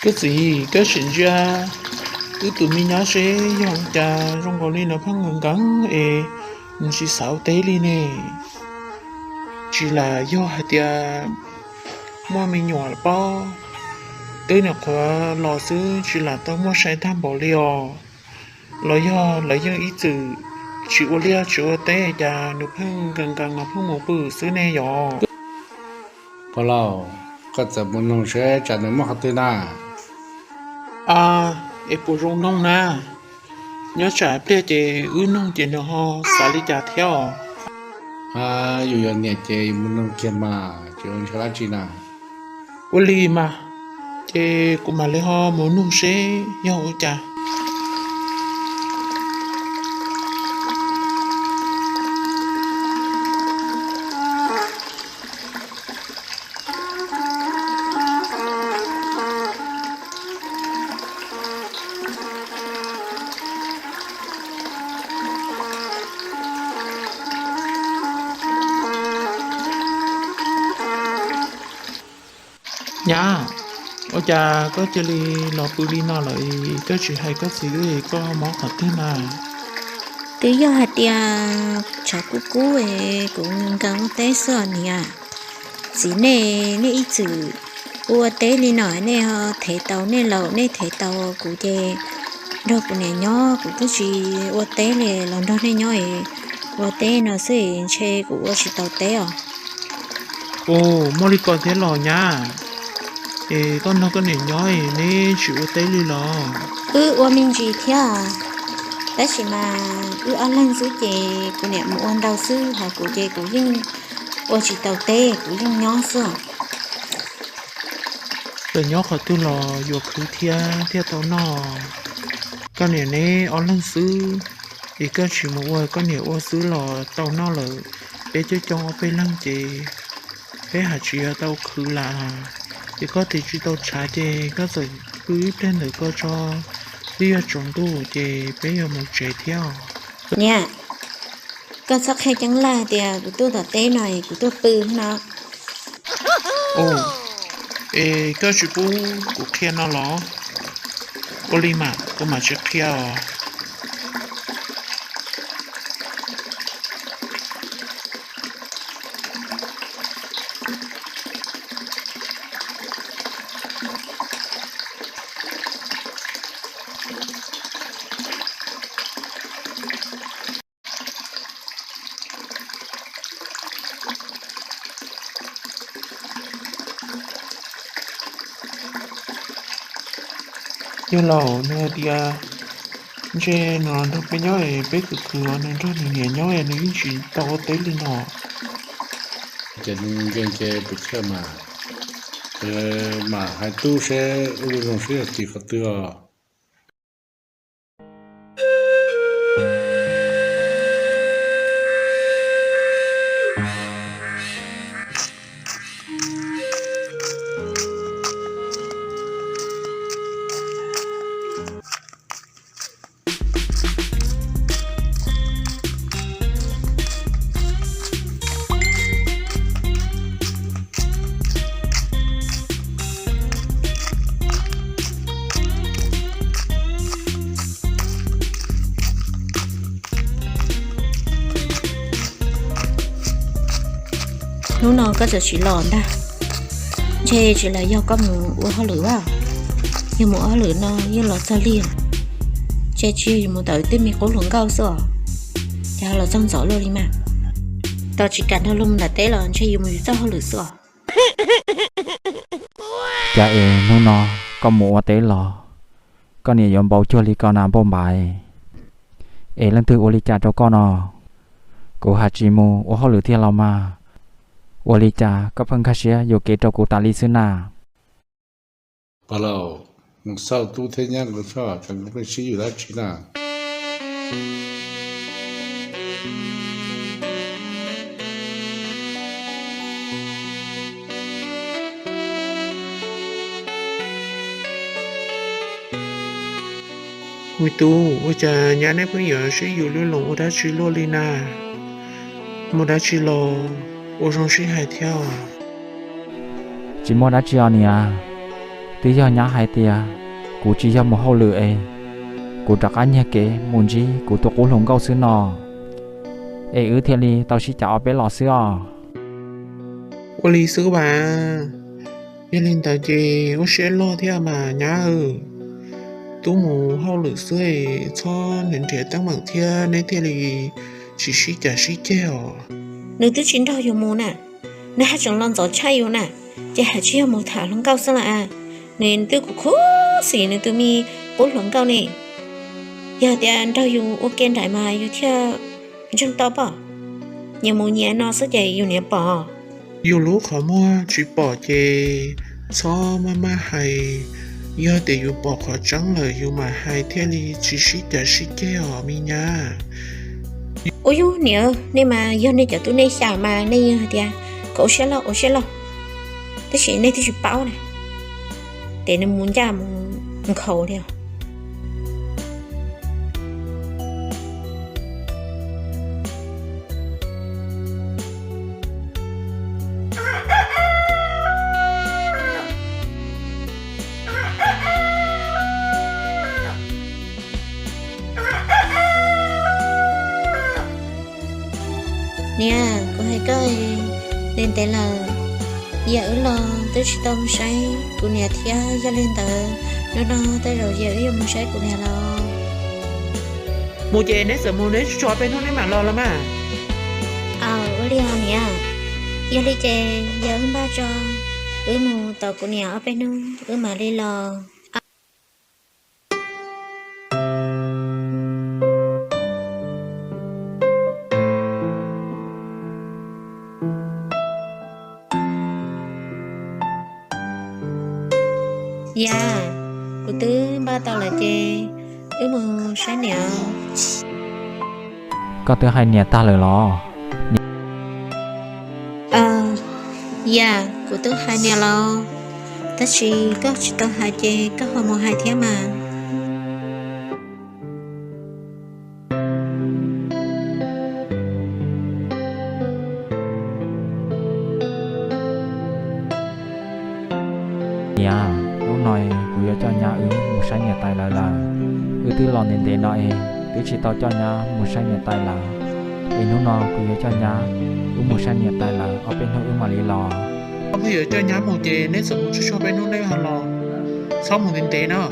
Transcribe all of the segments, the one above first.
Koj txiv, koj sim ntsia wb tus me nyab seb yog ua cas zoo nkaus li nws pheej nkees nkees es nws tsis xav ua teb li ne. Tsis lam yog hais tias muaj me nyuam pob, twb nyuam qhuav los xwb tsis lam tau muaj sai tag npaum li os. Los yog lawv yeej ib txwm tsis ua liaj tsis ua teb cas nws pheej nkees nkees no pheej mus pw xwb ne yom? Pog laus, koj txawm mus noog seb tsam nws muaj qhov twg na. A, es puas zoo noog na? Nyob tsam pliag ces wb noog ces nws ho xav li cas thiab os. Yus yog niam ces yus mus noog kiag mas tsis ua ntshaw dab tsi na. Ua li mas, ces kuv mam li ho mus noog seb yog ua cas. Nyab, ua cas koj cia li los pw li no lawm, koj tsis hais koj txiv wb koj mob qhov twg na? Twb yog hais tias tshav kub kub es kuv nkees ua teb xwb os niam. Txiv nej, nej ib txwm ua teb li no nej ho thev tau nej laus, nej thev tau kuv ces nrog kuv niam nyob, kuv twb tsis ua teb li los nrog nej nyob es ua teb no xwb ntshe kuv ua tsis tau teb os. Ua, muaj li ko thiab los nyab? Es koj nrog koj niam nyob es neb tsis ua teb li los? Wb ua me ntsis thiab, tab sis mas wb ob leeg xwb ces kuv niam mus ua ntau xwb, ho kuv ces kuv yeej ua tsis tau teb, kuv yeej nyob xwb. Txawm nyob qhov twg los yuav khwv thiab thiaj tau noj. Koj niam neb ob leeg xwb, es koj tsis mus ua koj niam ua xwb los tau noj lawm. Peb coob coob ob peb leeg ces peb haj tsis yuav tau khwv lawm. Ces koj twb tsis tau tshav ces koj txawm pw ib pliag ntawm ko tso, twb yuav tsaus ntuj ces peb yuav mus tsev thiab. Niam, koj txhob qhia ceeb laj tias kuv tuaj tom teb no es kuv tuaj pw no. Es koj tsis pub kuv qhia no los? Ua li mas kuv mam tsis qhia os. Yog laus, nws hais tias ntshe nws los nrog peb nyob es peb khwv khwv, nws nrog nws niam nyob es nws yeej tsis tau ua teb li no. Ces nkees ces pes chawj mas, mam hais tub seb ua zoo zoo seb yog tim qhov twg os. Hnub no koj txawm tsis los ntag, ntshe tsis lam yog koj mus ua hauj lwm a. Yog mus ua hauj lwm no yeej los txog lig, ntshe tsis yog yus mus tom tej me qub hluas nkauj xwb os, ces ho los txog ntxov luaj li mas. Tos tsis kam nrog luag mus nram teb los ntshe yus mus yus txoj hauj lwm xwb os. Cas es hnub no koj mus ua teb los koj niam yuav npau cuag li ko na Npauj Npaiv? Es leej twg ua li cas rau koj no? Kuv haj tsis mus ua hauj lwm tiag los mas, ua li cas koj pheej nkag siab yuam kev rau kuv tas li xwb na? Pog laus, mus xauj tub thiab nyab nkawd tso, tsam nkawd pheej sib yuam dab tsi na. Me tub, ua cas nyab neb pheej yuav sib yuav luj loos ua dab tsi luaj li na? Muaj dab tsi los ua zoo sib hais thiab. Tsis muaj dab tsi os niam, Twb yog nyab hais tias kuv tsis yog mus hauj lwm es kuv rov qab nyiag kev mus ntsib kuv tus qub hluas nkauj xwb no, es wb thiaj li tau sib cav ob peb los xwb os. Ua li xwb vas, yog li ntawd ces ua siab loj thiab mas nyab, tub mus hauj lwm xwb, txhob nrhiav teeb meem thiab neb thiaj li tsis sib cav sib ceg os. Nws twb tsis nrog yus mus na, nws haj tseem los ntxov tshaj yus na, ces haj tsis yog mus tham hluas nkauj xwb los a, nws twb kuv khuv xim nws tus me qub hluas nkauj ne. Yog tias nrog yus ua ke nraim mas yus thiaj ntseeg tau pob. Nyias mus nyias no xwb ces yus niam pom. Yus lub qhov muag tsis pom ces txhob maj maj hais, yog tias yus pom qhov tseeb lawm yus mam hais thiaj li tsis sib cav sib ceg os me nyab. Ua yus niam, nej mas yog nej cov tub nej xya mas nej yeej hais tias kom ua siab loj ua siab loj, tab sis nej twb tsis paub na, ces nws mus ncaj mus nkhaus li os. Niam, kuv hais koj ntev ntev lawm, yog wb los twb tsis tau mus saib kuv niam thiab, yog li ntawd hnub no tej zaum yog wb yuav mus saib kuv niam los. Mus ces neb txawm mus, neb tsuag tsuag peb hnub neb mam los los mas. Aw, ua li os niam, yog li ces yog wb npaj tso, wb mus tos kuv niam ob peb hnub wb mam li los. Yam, kuv twb npaj tau lawm ces wb mus saib niam. Koj twb hais niam tag lawm los? Yam, kuv twb hais niam los, tab sis koj tsis tau hais ces koj ho mus hais thiab mas. Niam, hnub no kuv yuav coj nyab wb mus saib niam tais lawv lawm. Wb twb los ntev ntev no es twb tsis tau coj nyab mus saib niam tais lawm. Es hnub no kuv yuav coj nyab wb mus saib niam tais lawv, ob peb hnub wb mam li los. Koj pheej yuav coj nyab mus ces neb txawm mus tsuag tsuag peb hnub neb ho los, txhob mus ntev ntev na.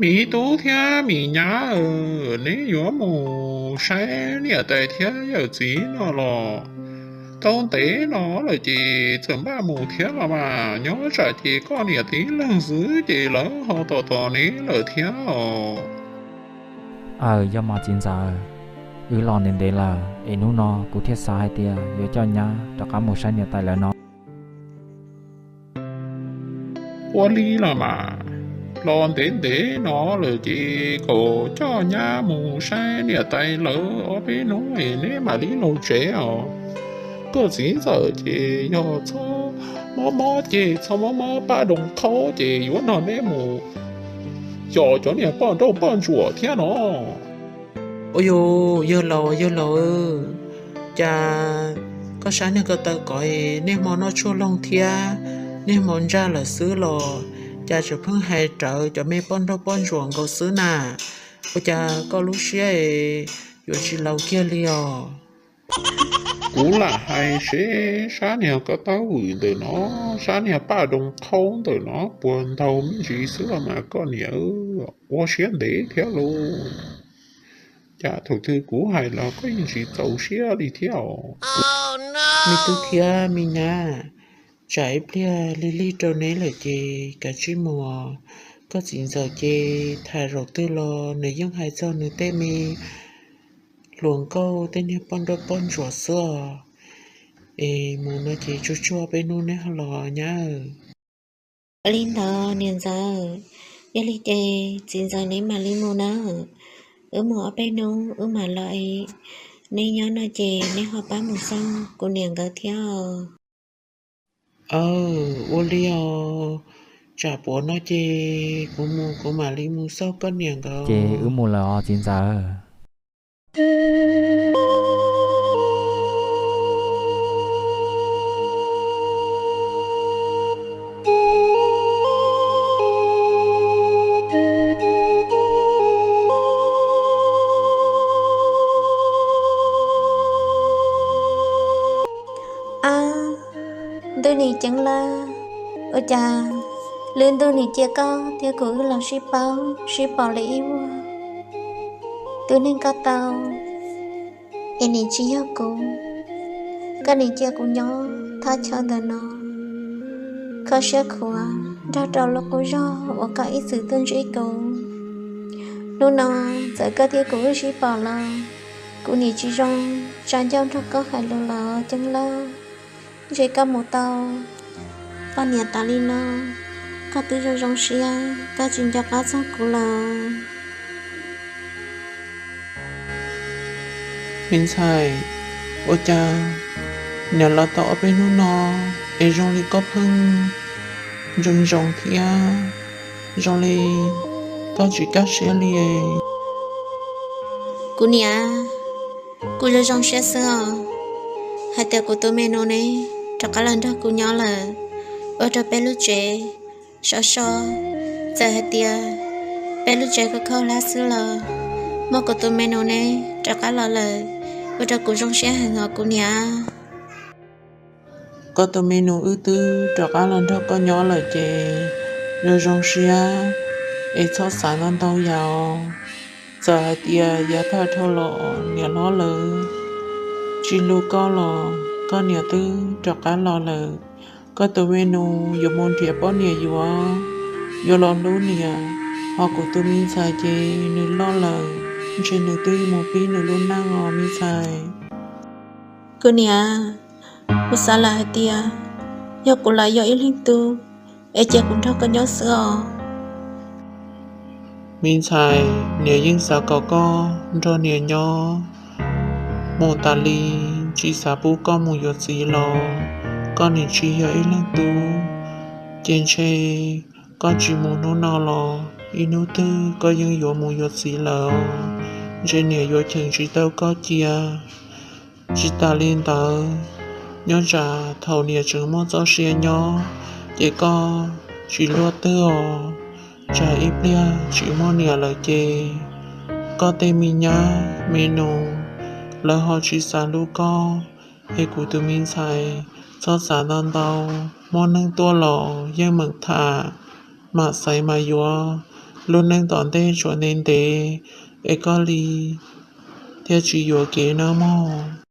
Mi tub thiab mi nyab, neb yuav mus saib niam tais thiab yawm txiv no los? Tau ntev no lawm ces txawm npaj mus thiab los mas, nyob tsam ces koj niam tib leeg xwb ces lawv ho tos tos neb lawm thiab os. Aw, yog mas txiv ntxawm, wb los ntev ntev lawm es hnub no kuv thiaj xav hais tias yuav coj nyab rov qab mus saib niam tais lawv no. Ua li los mas, los ntev ntev no lawm ces kom coj nyab mus saib niam tais lawv ob peb hnub es neb mam li los tsev os. Koj txiv ntxawm ces yog txhob mob mob ces txhob mob mob paj doo qhaub ces yuav nrog neb mus yos cov niag poj nrauj poj ntsuam thiab no. Ua yog, yawg laus yawg laus, cas koj sab niag ko taw kov, niaj hmo noj tshuaj loog thiab niaj hmo ntsaj lawm xwb los cas tseem pheej hais rawv cov me poj nrauj poj ntsuam nkaus xwb na? Ua cas koj lub siab yuav tsis laus kiag li os? Kuv lam hais seb sab niag ko taw vwm ntawm no, sab niag paj doo qhaub ntawm no puas ntaug me ntsis xwb los mas koj niam, ua siab ntev thiab lauj. Cas thaum twg kuv hais los koj yeej tsis txaus siab li thiab os. Me tub thiab me nyab, tsam ib pliag lig lig rau neb lawm ces kav tsij mus. Koj txiv ntxawm ces tham zaum twg los nws yeej hais txog nws tej me hluas nkauj tej niag poj nrauj poj ntsuam xwb os. Es mus no ces tsuag tsuag peb hnub neb ho los nyab. Li ntawd niam ntxawm, Yog li ces txiv ntxawm neb mam li mus nawb, wb mus ob peb hnub wb mam los es, neb nyob no ces neb ho pab mus xauj kuv niam nkawd thiab. Aw, ua li os, tsam puav no ces kuv mus kuv mam li mus xauj koj niam nkawd. Ces wb mus lawm os txiv ntxawm. Ab, ntuj nim ceeb lawm, ua cas lub ntuj nim cia koj thiab kuv wb los sib paub sib pom li ib vuag. Tus neeg koj tau es nim tsis yog kuv, koj nim cia kuv nyob thaj chaw ntawm no kho siab khuav nrog rau lub qub zog uas koj ib txwm tuaj ntsib kuv. Hnub no txawm koj thiab kuv wb sib pom los kuv nim tsis zoo tsa ncauj nrog koj hais lus los ceeb lawm. Ntshe koj mus tau poj niam tas li no, koj twb zoo zoo siab koj tsis nco qab txog kuv lawm. Me ntxhais, ua cas niam los tau ob peb hnub no es zoo li koj pheej ntsoov ntsoov thiab zoo li koj tsis kaj siab li? Kuv niam, kuv zoo zoo siab xwb os, hais tias kuv tus me nus ne rov qab los nrog kuv nyob lawm, ua rau peb lub tsev sov so. Txawm hais tias peb lub tsev khaub khaub hlab xwb los muaj kuv tus me nus ne rov qab los lawm, ua rau kuv zoo siab heev os kuv niam. Koj tus me nus wb twb rov qab los nrog koj nyob lawm ces zoo zoo siab es txhob xav ntau ntau yam os. Txawm hais tias yav tag dhau los niam hlob lawv tsis hlub koj los koj niam twb rov qab los lawm. Koj tus me nus yuav mus nrhiav poj niam yuav, yuav los hlub niam, ho kuv tus me ntxhais ces nws loj lawm, ntshe nws twb mus pib nws lub neej os me ntxhais. Kuv niam, kuv xav lawm hais tias yog kuv lam yog ib leeg tub es cia kuv nrog koj nyob xwb os. Me ntxhais, niam yeej xav kom koj nrog niam nyob mus tas li, tsis xav pub koj mus yuav txiv los koj nim tsis yog ib leeg tub. Ces ntshe koj tsis mus hnub no los ib hnub twg koj yeej yuav mus yuav txiv lawm, ntshe niam yuav cheem tsis tau koj cia. Tsis tas li ntawd, nyob tsam thaum niam tseem muaj txoj sia nyob ces koj tsis luaj twg os, tsam ib pliag tsis muaj niam lawm ces koj tej me nyab me nus lawv ho tsis xav hlub koj. Es kuv tus me ntxhais, txhob xav ntau ntau, muaj neeg tuaj los yeej meem tham, mam xaiv mas yuav, lub neej tom ntej tsuas ntev ntev, es koj li thiaj tsis yuam kev nawb mog.